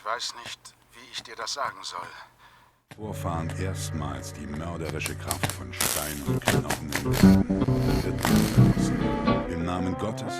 Ich weiß nicht, wie ich dir das sagen soll. Vorfahren erstmals die mörderische Kraft von Stein und Knochen entdeckten, wird verlassen. Im Namen Gottes.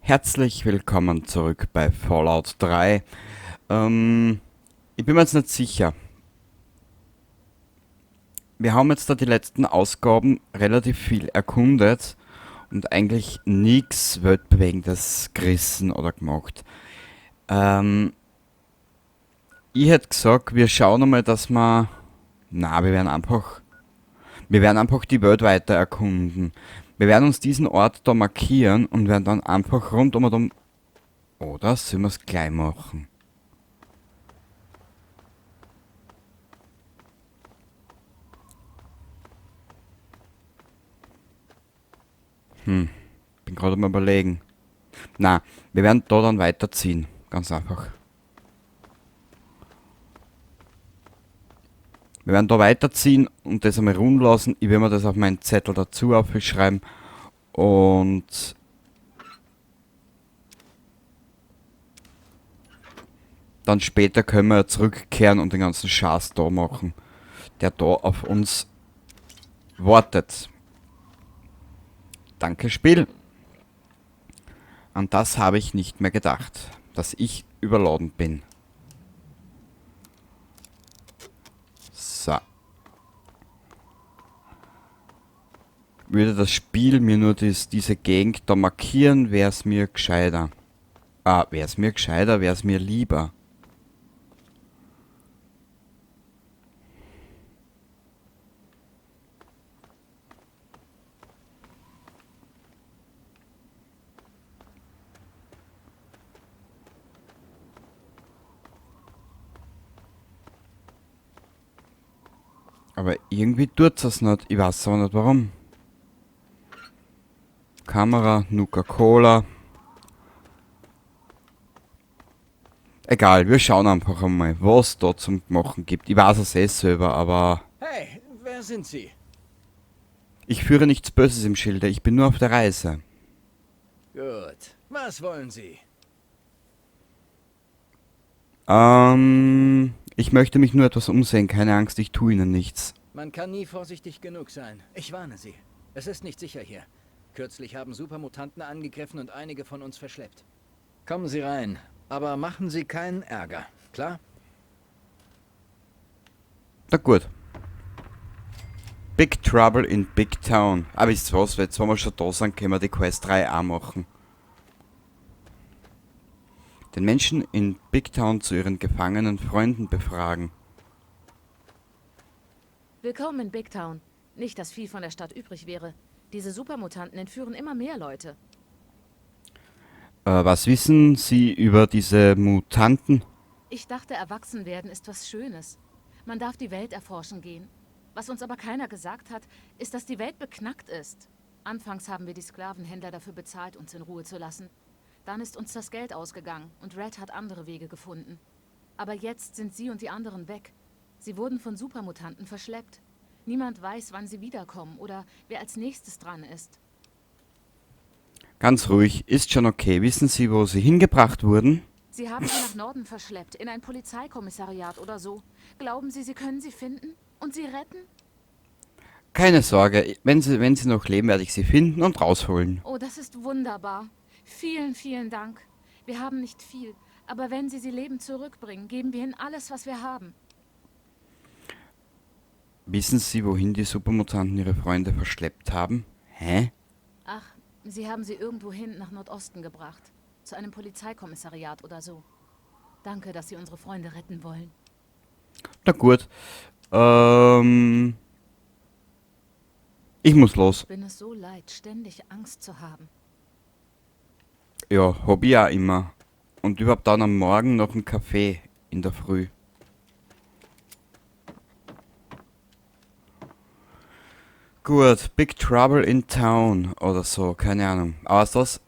Herzlich willkommen zurück bei Fallout 3. Ich bin mir jetzt nicht sicher. Wir haben jetzt da die letzten Ausgaben relativ viel erkundet und eigentlich nichts Weltbewegendes gerissen oder gemacht. Ich hätte gesagt, wir schauen einmal, dass wir... Na, wir werden einfach... Wir werden einfach die Welt weiter erkunden. Wir werden uns diesen Ort da markieren und werden dann einfach rund um und um... Oder sollen wir's gleich machen? Bin gerade am Überlegen. Na, wir werden da dann weiterziehen. Ganz einfach. Wir werden da weiterziehen und das einmal ruhen lassen. Ich werde mir das auf meinen Zettel dazu aufschreiben. Und dann später können wir zurückkehren und den ganzen Schatz da machen, der da auf uns wartet. Danke, Spiel. An das habe ich nicht mehr gedacht, dass ich überladen bin. So. Würde das Spiel mir nur diese Gegend da markieren, wär's mir gescheiter. Ah, wär's mir gescheiter, wär's mir lieber. Aber irgendwie tut's das nicht. Ich weiß aber nicht warum. Kamera, Nuka-Cola. Egal, wir schauen einfach einmal, was da zum Machen gibt. Ich weiß es eh selber, aber... Hey, wer sind Sie? Ich führe nichts Böses im Schilde, ich bin nur auf der Reise. Gut, was wollen Sie? Ich möchte mich nur etwas umsehen, keine Angst, ich tue Ihnen nichts. Man kann nie vorsichtig genug sein. Ich warne Sie. Es ist nicht sicher hier. Kürzlich haben Supermutanten angegriffen und einige von uns verschleppt. Kommen Sie rein, aber machen Sie keinen Ärger, klar? Na gut. Big Trouble in Big Town. Aber wisst ihr was, jetzt wenn wir schon da sind, können wir die Quest 3 auch machen. Den Menschen in Big Town zu ihren gefangenen Freunden befragen. Willkommen in Big Town. Nicht, dass viel von der Stadt übrig wäre. Diese Supermutanten entführen immer mehr Leute. Was wissen Sie über diese Mutanten? Ich dachte, erwachsen werden ist was Schönes. Man darf die Welt erforschen gehen. Was uns aber keiner gesagt hat, ist, dass die Welt beknackt ist. Anfangs haben wir die Sklavenhändler dafür bezahlt, uns in Ruhe zu lassen. Dann ist uns das Geld ausgegangen und Red hat andere Wege gefunden. Aber jetzt sind sie und die anderen weg. Sie wurden von Supermutanten verschleppt. Niemand weiß, wann sie wiederkommen oder wer als nächstes dran ist. Ganz ruhig, ist schon okay. Wissen Sie, wo sie hingebracht wurden? Sie haben sie nach Norden verschleppt, in ein Polizeikommissariat oder so. Glauben Sie, Sie können sie finden und sie retten? Keine Sorge, wenn sie noch leben, werde ich sie finden und rausholen. Oh, das ist wunderbar. Vielen, vielen Dank. Wir haben nicht viel, aber wenn Sie sie lebend zurückbringen, geben wir Ihnen alles, was wir haben. Wissen Sie, wohin die Supermutanten ihre Freunde verschleppt haben? Hä? Ach, sie haben sie irgendwohin nach Nordosten gebracht. Zu einem Polizeikommissariat oder so. Danke, dass Sie unsere Freunde retten wollen. Na gut. Ich muss los. Ich bin es so leid, ständig Angst zu haben. Ja, hab ich auch immer. Und überhaupt dann am Morgen noch einen Kaffee in der Früh. Gut, Big Trouble in Town oder so, keine Ahnung. Aber ist das?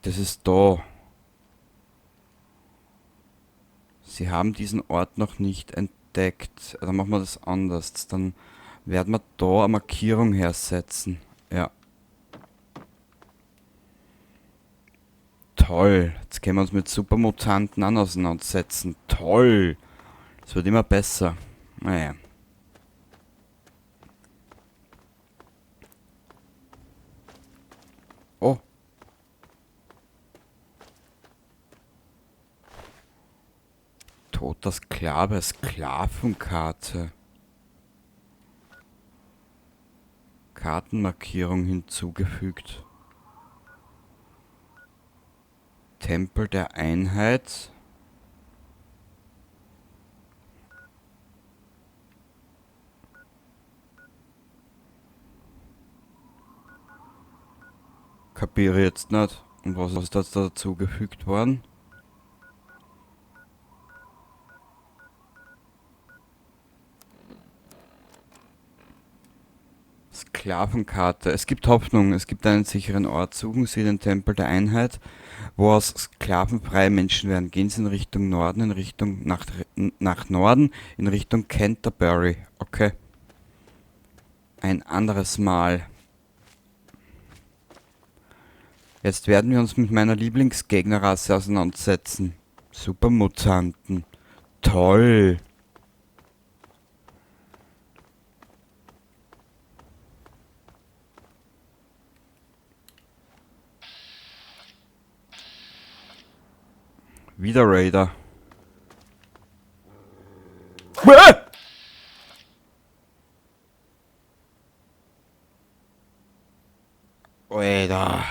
Das ist da. Sie haben diesen Ort noch nicht entdeckt. Dann machen wir das anders. Dann werden wir da eine Markierung hersetzen. Ja. Toll. Jetzt können wir uns mit Supermutanten auch auseinandersetzen. Toll. Es wird immer besser. Naja. Oh. Toter Sklave, Sklavenkarte. Kartenmarkierung hinzugefügt. Tempel der Einheit. Kapiere jetzt nicht. Und was ist da dazugefügt worden? Sklavenkarte. Es gibt Hoffnung, es gibt einen sicheren Ort. Suchen Sie den Tempel der Einheit, wo aus Sklaven freie Menschen werden. Gehen Sie in Richtung Norden, in Richtung nach Norden, in Richtung Canterbury. Okay. Ein anderes Mal. Jetzt werden wir uns mit meiner Lieblingsgegnerrasse auseinandersetzen. Supermutanten. Toll. Wieder Raider. Uah! Alter.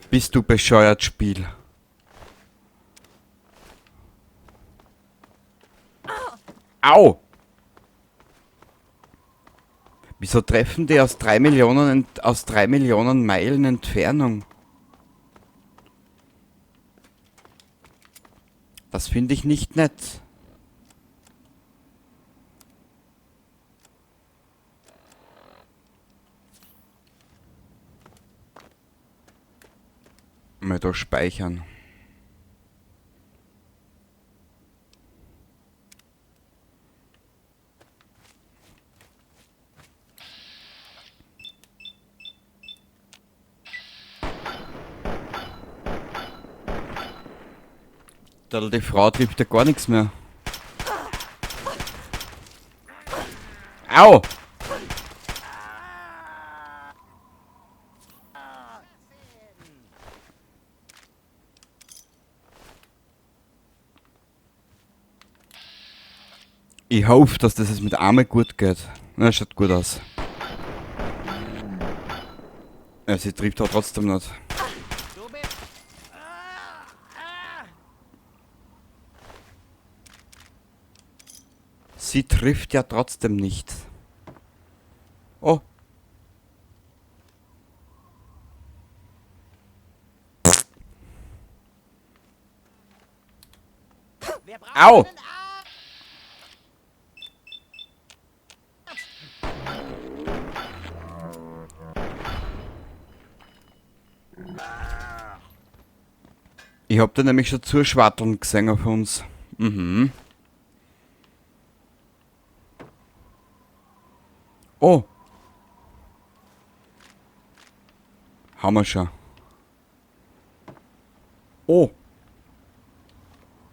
Bist du bescheuert, Spiel? Au! Wieso treffen die aus 3 Millionen aus 3 Millionen Meilen Entfernung? Das finde ich nicht nett. Mal da speichern. Die Frau trifft ja gar nichts mehr. Au! Ich hoffe, dass das jetzt mit Arme gut geht. Na, schaut gut aus. Ja, sie trifft auch trotzdem nicht. Sie trifft ja trotzdem nicht. Oh. Au! Ich hab da nämlich schon zuschwatteln gesehen auf uns. Mhm. Oh. Haben wir schon. Oh.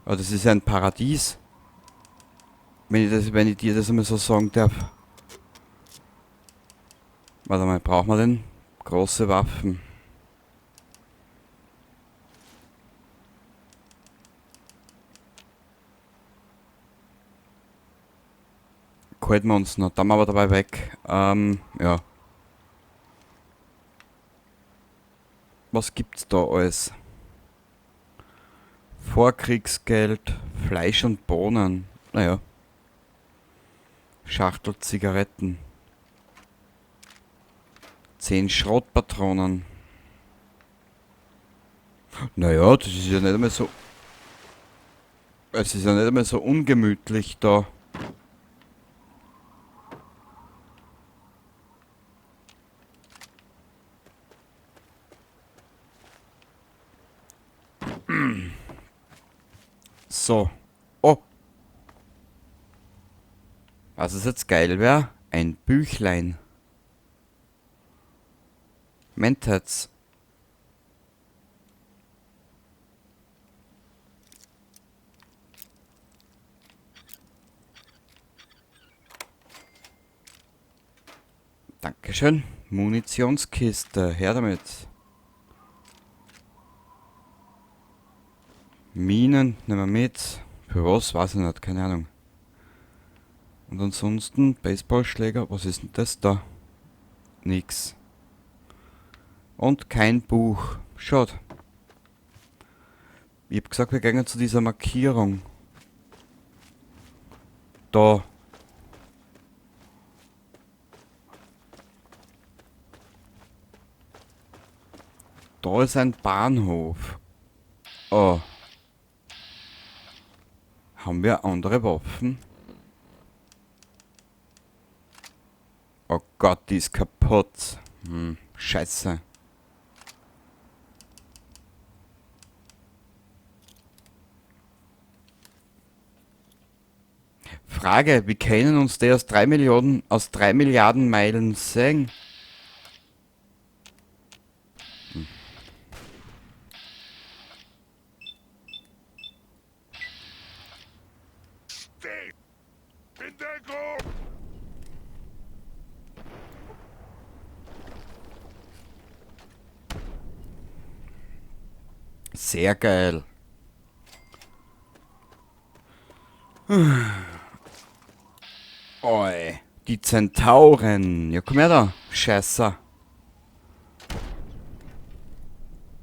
Ah, das ist ein Paradies. Wenn ich dir das einmal so sagen darf. Warte mal, brauchen wir denn große Waffen? Halten wir uns noch, dann aber dabei weg. Ja. Was gibt's da alles? Vorkriegsgeld, Fleisch und Bohnen. Naja. Schachtel Zigaretten. 10 Schrotpatronen. Naja, das ist ja nicht einmal so... Es ist ja nicht einmal so ungemütlich da. So. Oh. Was ist jetzt geil wäre? Ein Büchlein. Mentats. Dankeschön. Munitionskiste. Her damit. Minen nehmen wir mit. Für was? Weiß ich nicht. Keine Ahnung. Und ansonsten Baseballschläger. Was ist denn das da? Nix. Und kein Buch. Schaut. Ich hab gesagt, wir gehen zu dieser Markierung. Da. Da ist ein Bahnhof. Oh. Haben wir andere Waffen? Oh Gott, die ist kaputt. Scheiße. Frage, wie können uns die aus 3 Millionen, aus 3 Milliarden Meilen sehen? Sehr geil. Oi, die Zentauren. Ja, komm her da, Scheiße.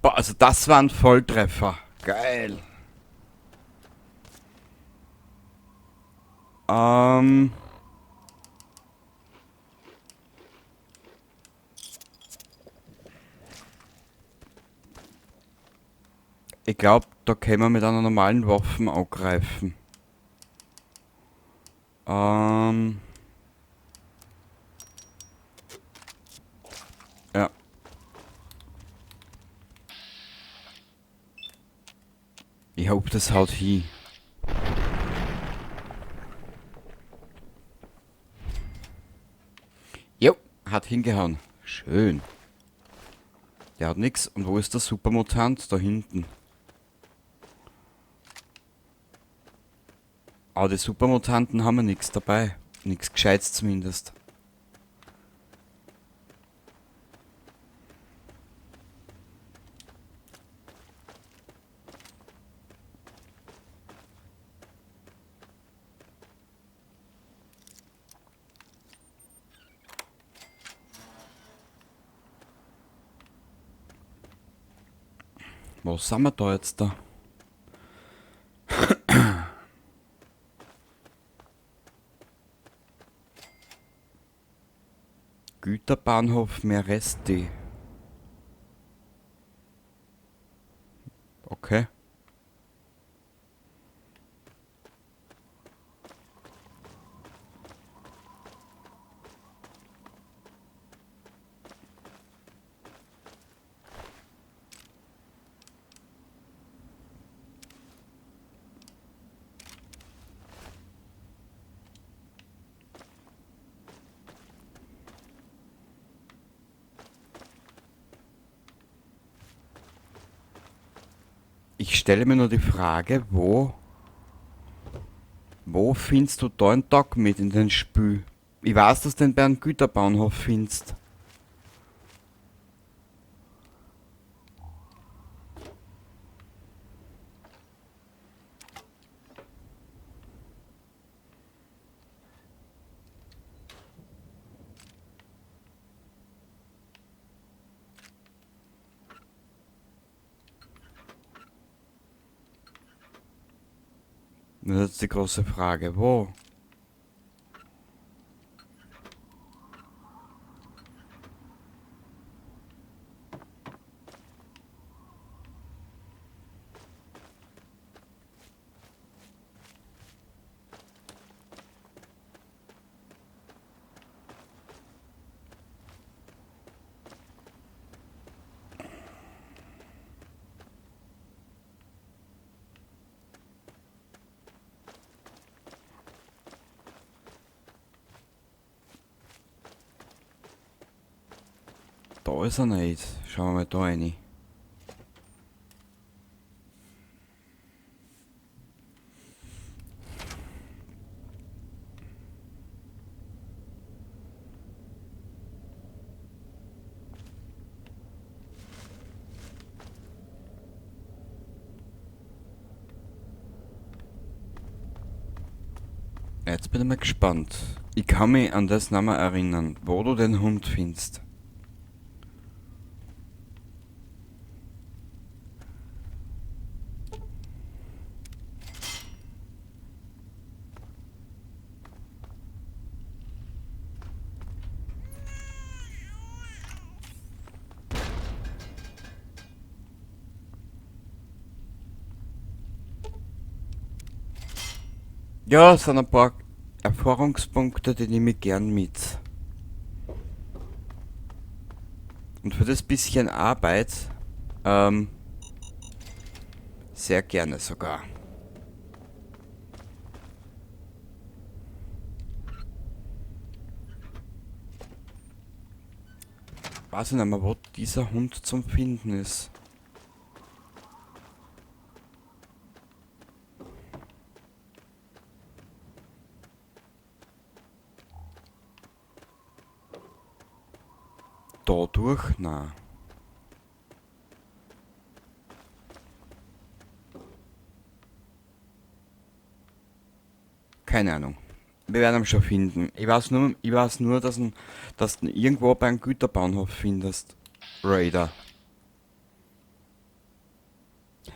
Boah, also das war ein Volltreffer. Geil. Ich glaub, da können wir mit einer normalen Waffe angreifen. Ja. Ich hoffe, das haut hin. Jo, hat hingehauen. Schön. Der hat nix. Und wo ist der Supermutant? Da hinten. Aber die Supermutanten haben ja nix dabei. Nix Gescheites zumindest. Wo sind wir da jetzt da? Güterbahnhof Meresti. Okay. Ich stelle mir nur die Frage, wo findest du da einen Tag mit in den Spül? Ich weiß, dass du den bei einem Güterbahnhof findest. Das ist die große Frage. Wo? Da ist er nicht. Schauen wir mal da rein. Jetzt bin ich mal gespannt. Ich kann mich an das nicht mehr erinnern, wo du den Hund findest. Ja, es sind ein paar Erfahrungspunkte, die nehme ich gern mit. Und für das bisschen Arbeit, sehr gerne sogar. Weiß ich nicht mehr, wo dieser Hund zum Finden ist. Da durch? Nein. Keine Ahnung. Wir werden ihn schon finden. Ich weiß nur, dass du ihn irgendwo beim Güterbahnhof findest. Raider.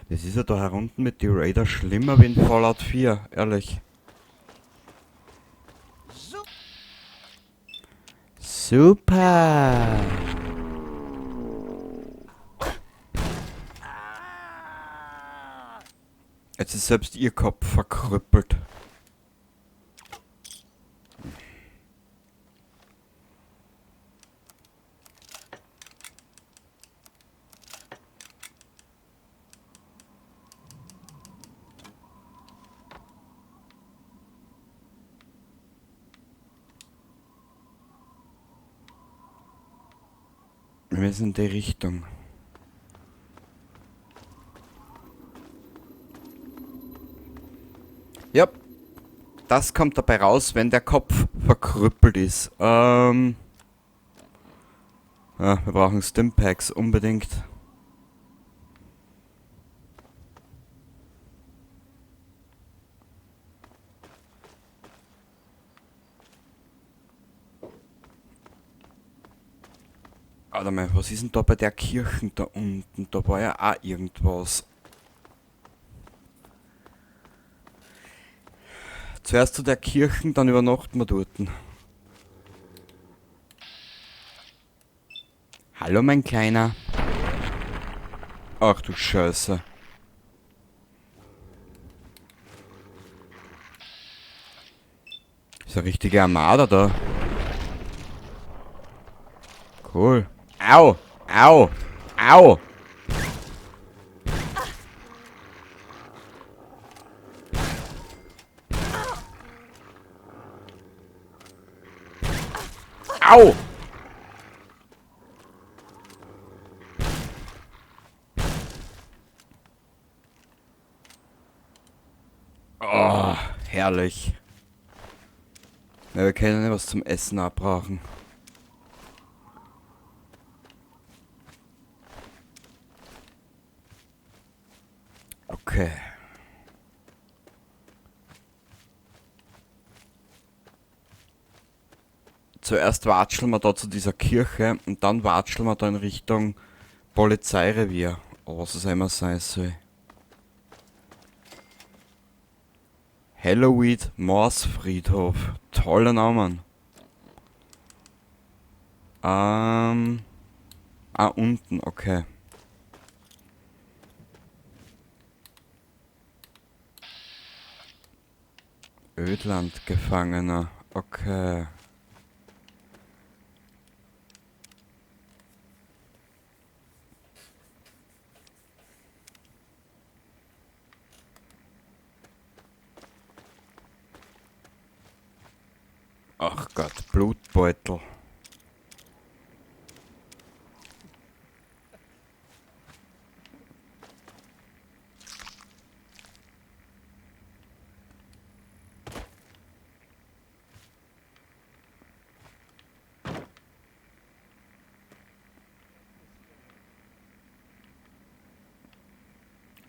Das ist ja da herunten mit den Raider schlimmer wie in Fallout 4, ehrlich. Super! Jetzt ist selbst ihr Kopf verkrüppelt. Wir müssen in die Richtung. Ja, das kommt dabei raus, wenn der Kopf verkrüppelt ist. Ja, wir brauchen Stimpacks unbedingt. Warte mal, was ist denn da bei der Kirche da unten? Da war ja auch irgendwas. Zuerst zu der Kirche, dann übernachten wir dort. Hallo, mein Kleiner. Ach du Scheiße. Ist eine richtige Armada da. Cool. Au! Au! Au! Au! Oh, herrlich. Ja, wir können ja was zum Essen abbrauchen. Okay. Zuerst watscheln wir da zu dieser Kirche und dann watscheln wir da in Richtung Polizeirevier. Oh, was es immer sein soll. Halloween Morsfriedhof. Toller Name. Ah, unten, okay. Ödlandgefangener, okay. Ach Gott, Blutbeutel.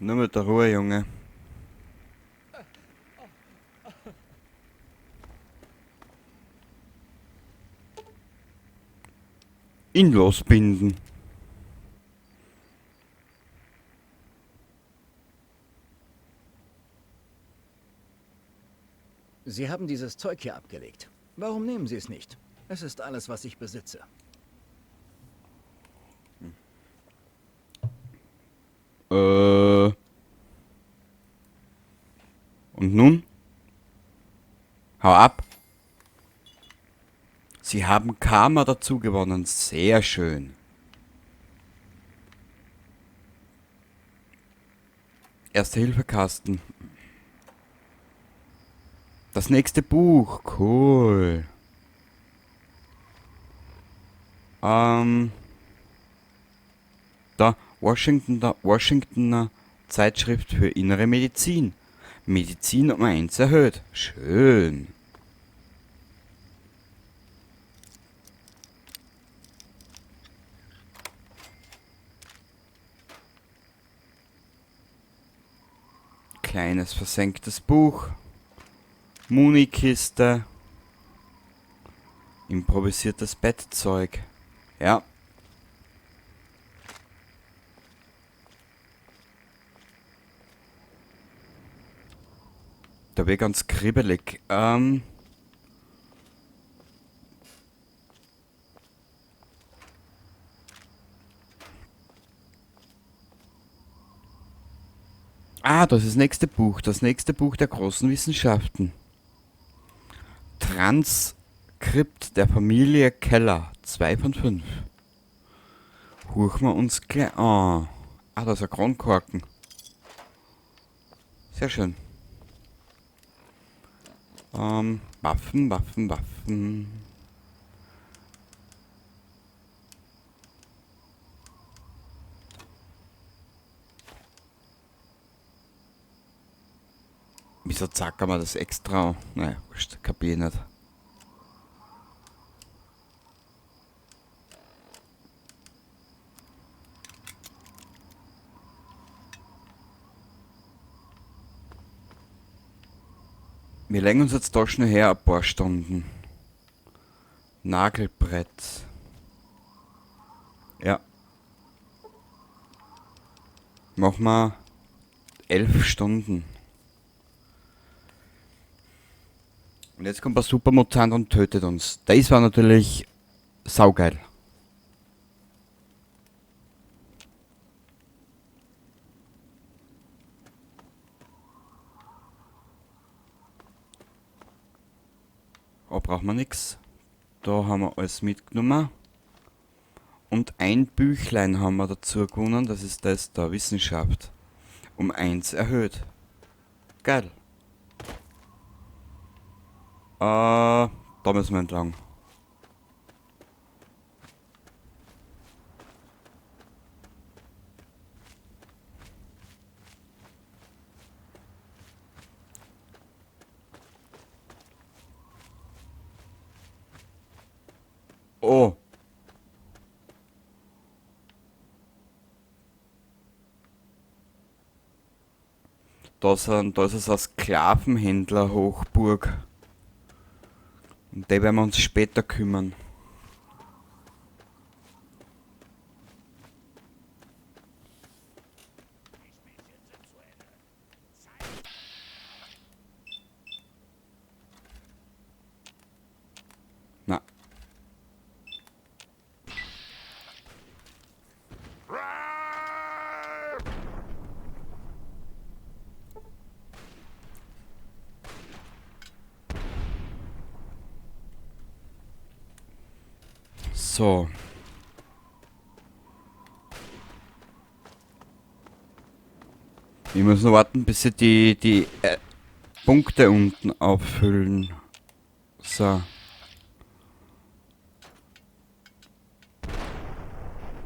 Nur mit der Ruhe, Junge. Ihn losbinden. Sie haben dieses Zeug hier abgelegt. Warum nehmen Sie es nicht? Es ist alles, was ich besitze. Und nun? Hau ab. Sie haben Karma dazu gewonnen. Sehr schön. Erste-Hilfe-Kasten. Das nächste Buch. Cool. Da. Washingtoner Zeitschrift für Innere Medizin. Medizin um 1 erhöht. Schön. Kleines versenktes Buch. Munikiste. Improvisiertes Bettzeug. Ja. Da wird ganz kribbelig. Ah, das ist das nächste Buch. Das nächste Buch der großen Wissenschaften. Transkript der Familie Keller. 2 von 5. Huchen wir uns gleich an. Ah, da ist ein Kronkorken. Sehr schön. Waffen, Waffen, Waffen. Wieso zackern wir das extra? Naja, wurscht, kapier ich nicht. Wir legen uns jetzt da schnell her ein paar Stunden. Nagelbrett. Ja. Machen wir 11 Stunden. Und jetzt kommt ein Supermutant und tötet uns. Das war natürlich saugeil. Da brauchen wir nix. Da haben wir alles mitgenommen. Und ein Büchlein haben wir dazu gewonnen, das ist das da, Wissenschaft. Um 1 erhöht. Geil. Da müssen wir entlang. Oh. Da ist es eine Sklavenhändler-Hochburg. Um die werden wir uns später kümmern. Na. So. Ich muss noch warten, bis sie die Punkte unten auffüllen. So.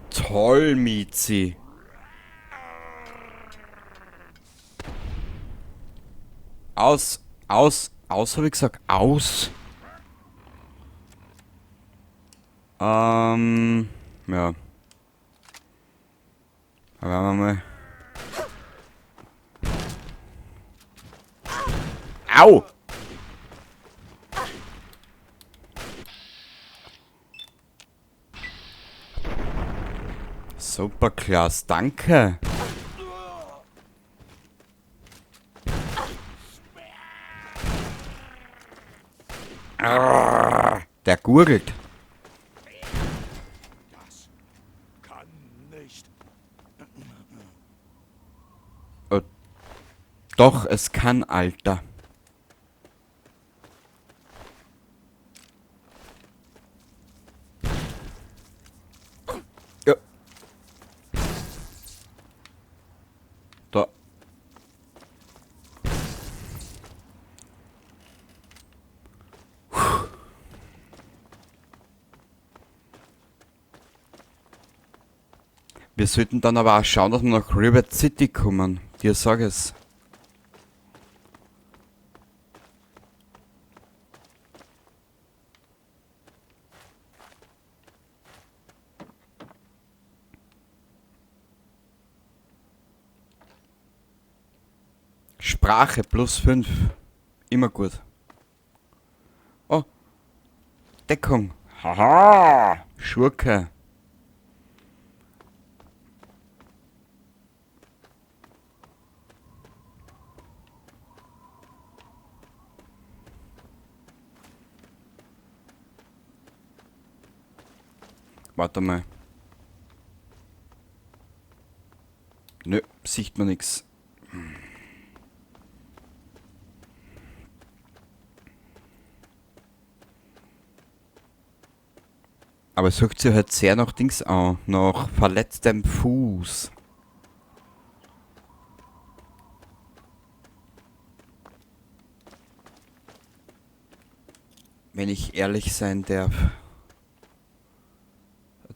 Toll, Mizi. Aus, aus, aus, hab ich gesagt. Aus. Ja. Aber werden wir mal. Au! Super, Klaas, danke. Der gurgelt. Das kann nicht. Doch, es kann, Alter. Ja. Da. Wir sollten dann aber auch schauen, dass wir nach Rivet City kommen. Dir sag es. Sprache plus 5. Immer gut. Oh. Deckung. Haha. Schurke. Warte mal. Nö, sieht man nix. Aber es sucht sich halt sehr nach Dings an, nach verletztem Fuß. Wenn ich ehrlich sein darf.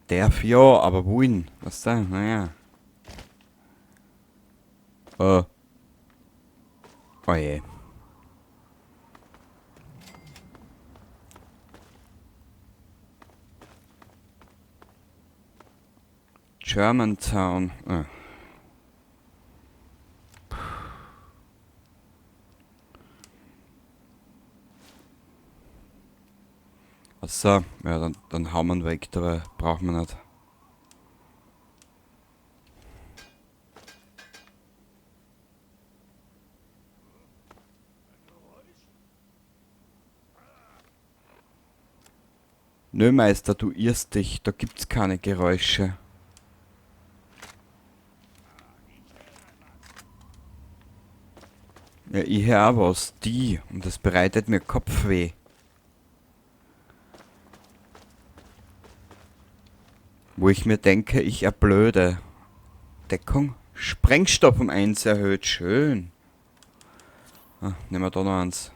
Darf ja, aber wohin? Was da? Naja. Oh je. Germantown. Achso, ja, dann hauen wir ihn weg, dabei brauchen wir nicht. Nö, Meister, du irrst dich, da gibt's keine Geräusche. Ja, ich hör auch was, die, und das bereitet mir Kopfweh. Wo ich mir denke, ich erblöde. Deckung? Sprengstoff um 1 erhöht, schön. Ah, nehmen wir da noch eins.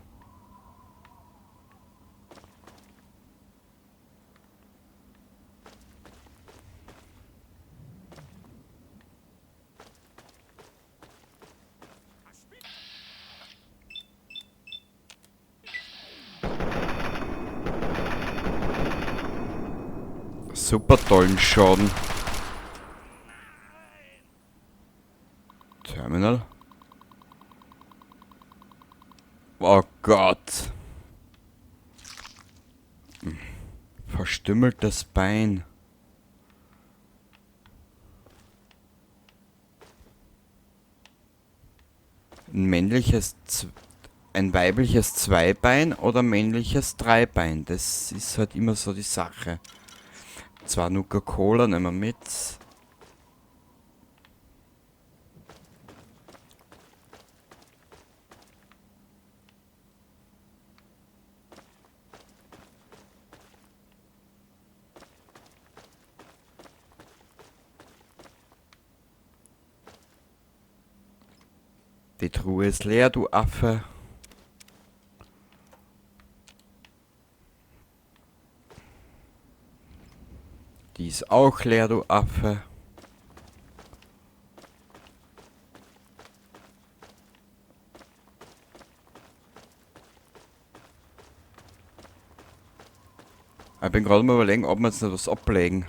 Super tollen Schaden. Terminal. Oh Gott. Verstümmeltes Bein. Ein männliches, ein weibliches Zweibein oder männliches Dreibein. Das ist halt immer so die Sache. 2 Nuka-Cola nehmen wir mit. Die Truhe ist leer, du Affe. Die ist auch leer, du Affe. Ich bin gerade mal überlegen, ob wir jetzt noch was ablegen.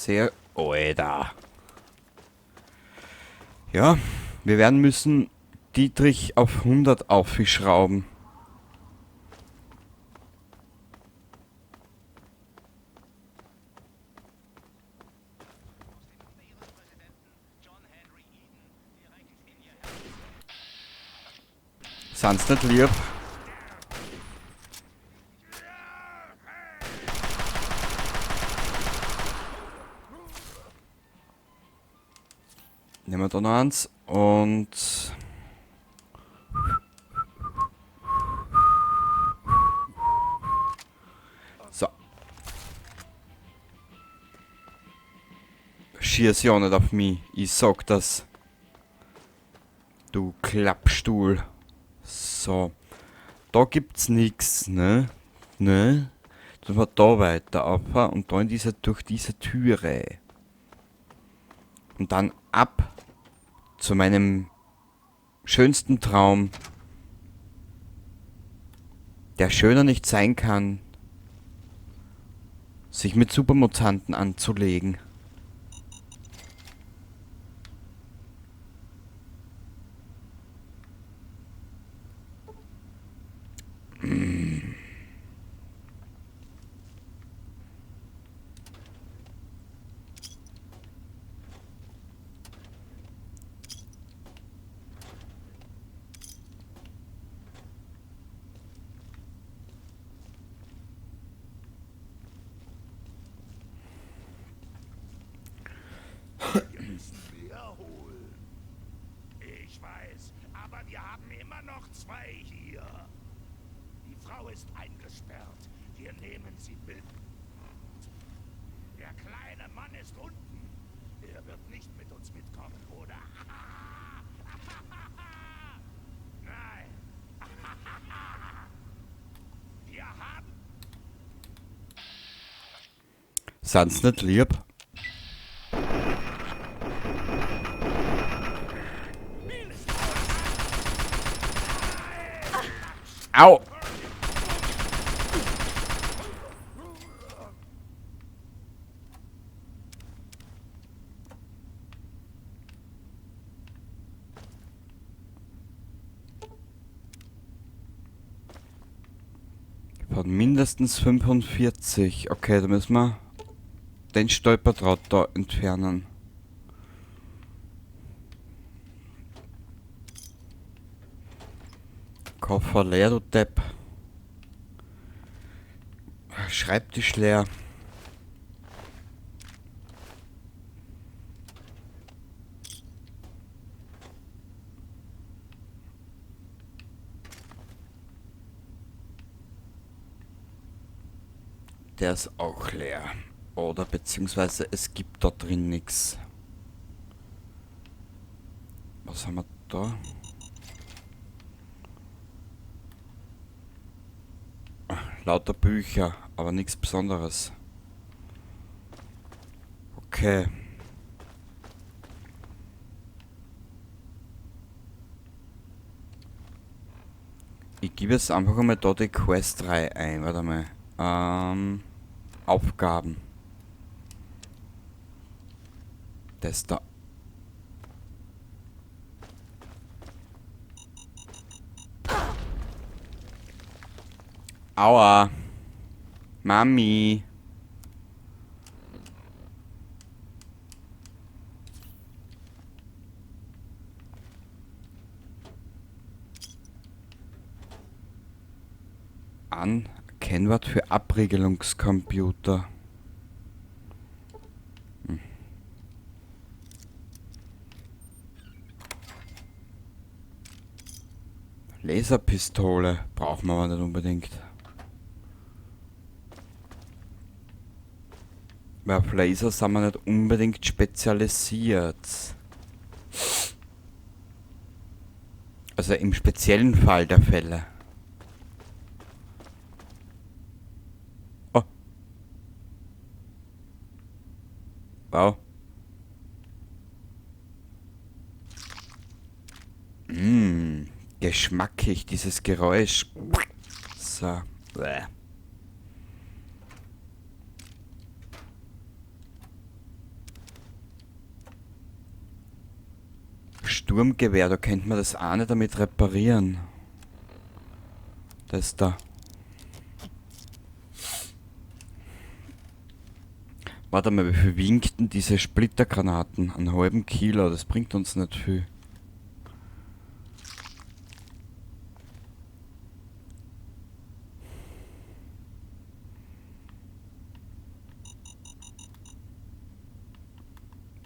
Sehr... Alter. Ja, wir werden müssen Dietrich auf 100 aufschrauben. Sind's nicht lieb? Nehmen wir da noch eins und... So. Schieß ja nicht auf mich, ich sag das. Du Klappstuhl. So. Da gibt's nix, ne? Ne? Dann wir da weiter auf und da in diese, durch diese Türe. Und dann ab zu meinem schönsten Traum, der schöner nicht sein kann, sich mit Supermutanten anzulegen. Ich weiß, aber wir haben immer noch zwei hier. Die Frau ist eingesperrt. Wir nehmen sie mit. Der kleine Mann ist unten. Er wird nicht mit uns mitkommen, oder? Nein. Wir haben... Sind's nicht lieb? Au! Von mindestens 45. Okay, da müssen wir den Stolperdraht da entfernen. Koffer leer, du Depp. Schreibtisch leer. Der ist auch leer. Oder beziehungsweise es gibt da drin nix. Was haben wir da? Lauter Bücher, aber nichts Besonderes. Okay. Ich gebe jetzt einfach einmal da die Quest-Reihe ein. Warte mal. Aufgaben. Das da. Aua. Mami. An. Kennwort für Abriegelungscomputer. Laserpistole brauchen wir aber nicht unbedingt. Weil auf Laser sind wir nicht unbedingt spezialisiert. Also im speziellen Fall der Fälle. Oh. Wow. Geschmackig, dieses Geräusch. So. Bäh. Sturmgewehr, da könnte man das auch nicht damit reparieren. Das da. Warte mal, wie viel winkten diese Splittergranaten? Einen halben Kilo, das bringt uns nicht viel.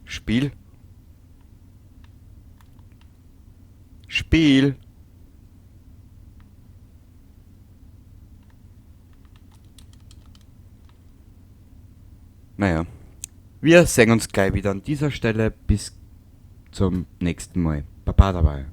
Spiel. Spiel. Naja. Wir sehen uns gleich wieder an dieser Stelle. Bis zum nächsten Mal. Baba dabei.